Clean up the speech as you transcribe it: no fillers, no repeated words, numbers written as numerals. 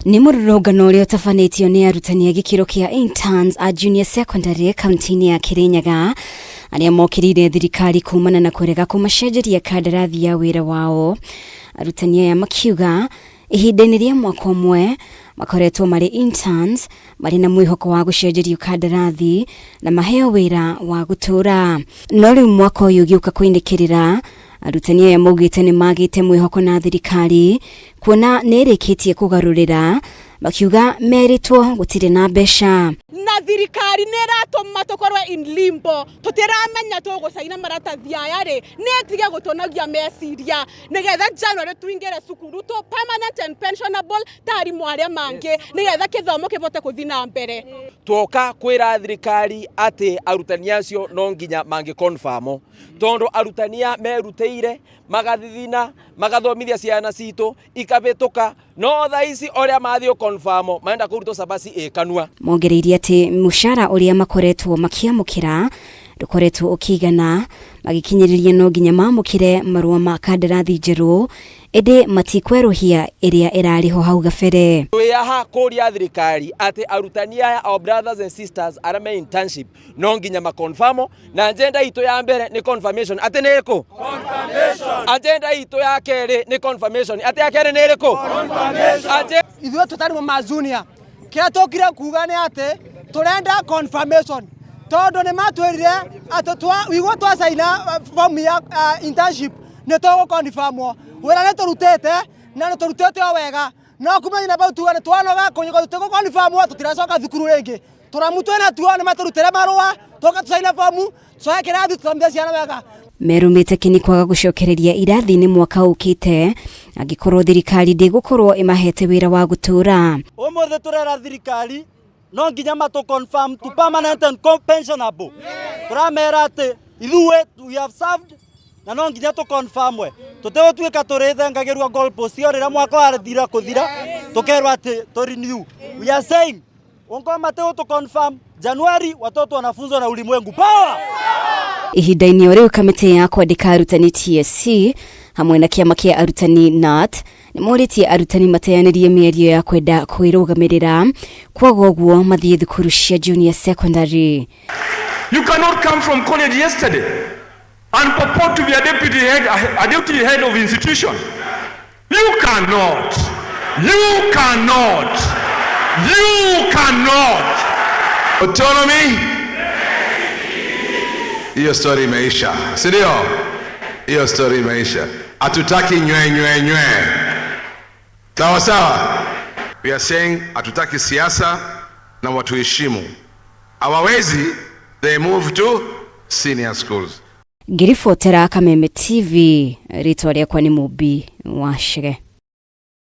Nĩ mũrũrũngano ũrĩa ũtabanĩtio nĩ arutani a gĩkĩro kĩa interns a junior secondary kaunti-inĩ ya Kirinyaga arĩa mokĩrĩire thirikari kumana na kũrega kũmacenjeria kandarathi ya wĩra wao. Arutani aya makiuga ihinda-inĩ rĩa mwaka ũmwe makoretwo marĩ interns marĩ na mwĩhoko wa gũcenjerio kandarathi na maheo wĩra wa gũtũũra. No rĩu mwaka ũyũ ũgĩũka kũinĩkĩrĩra, arutani aya maugĩte nĩ magĩte mwĩhoko na thirikari kuona nĩ ĩrĩkĩtie kũgarũrĩra, makiuga merĩtwo gũtirĩ na mbeca. Na thirikari nĩ ĩratũma tũkorwo in limbo, tũtiramenya tũgũcaina maratathi aya rĩ, nĩ ĩtige gũtũnogia meciria nĩgetha January tuingĩre cukuru tũ permanent and pensionable ta arimũ arĩa mangĩ, nĩgetha kĩthomo kĩbote gũthiĩ na mbere. Twoka kwĩra thirikari atĩ arutani acio no nginya mangĩ confirm, tondũ arutani aya merutĩire magathithina magathomithia ciana citũ ikabĩtũka, no thaa ici ũrĩa mathiĩ confirm marenda kũrutwo cabaci ĩ kanua. Mongereirie atĩ mũcara ũrĩa makoretwo makĩamũkĩra ndũkoretwo ũkĩigana, magĩkinyĩrĩria no nginya mamũkĩre marũa ma kandarathi njerũ, ĩndĩ matikwerũhia ĩrĩa ĩrarĩ ho hau gabere. Twĩ haha kũria thirikari atĩ arutani aya, our brothers and sisters arĩa me internship, no nginya maconfirm, na agenda itũ ya mbere nĩ confirmation. Atĩ nĩ ĩrĩkũ agenda itũ ya kerĩ? Nĩ confirmation. Atĩ ya kerĩ nĩ ĩrĩkũ? Ithuĩ tũtarĩ ma junior, kĩrĩa tũkire kuga nĩ atĩ tũrenda confirmation, tondũ nĩ matwĩrire atĩ wigwo twacaina form ya internship nĩ tũgũconfirmwo. Wĩra nĩ tũrutĩte na nĩ tũrutĩte o wega, no kumenya na bau tuga nĩ twanoga kũnyuga tũtigũconfirmwo, tũtiracoka thukuru rĩngĩ. Tũramu twĩna tuo nĩ matũrutĩre marũa, tũka tũcaine fomu, tucoe kĩrathi, tũthomithie ciana wega. Merumĩte kĩni kwaga gũcokereria irathi-inĩ mwaka ũkĩte angĩkorwo thirikari ndĩgũkorwo ĩmahete wĩra wa gũtũũra. Ũmũthĩ tũrera thirikari no nginya matũ confirm to permanent and pensionable. Tũramera atĩ ithuĩ we have served na no nginya tũ confirmwe, tũtigũtuĩka tũrĩthengagĩrwo goalpost o rĩrĩa mwaka wathira kũthira tũkerwo atĩ tũ renew. We are saying onkorwo matigũtũ confirm January, watoto wanafunzwa na ulimwengu power. Ihinda-inĩ o rĩu, kamĩtĩ ya kwandĩka arutani TSC hamwe na kĩama kĩa arutani KNUT nĩ morĩtie arutani mateanĩrie mĩario ya kwenda kwĩrũgamĩrĩra, kwaga ũguo mathiĩ thukuru cia junior secondary. You cannot come from college yesterday and purport to be a deputy head of institution. You cannot. You cannot. You cannot. Autonomy, hiyo story imeisha, si ndio? Hiyo story imeisha. Hatutaki nywe nywe nywe, sawa sawa. We are saying hatutaki siasa na watuheshimu. Hawawezi, they move to senior schools. Ngĩribotera Kameme TV, rĩtwa rĩakwa nĩ Mũmbi wa Chege.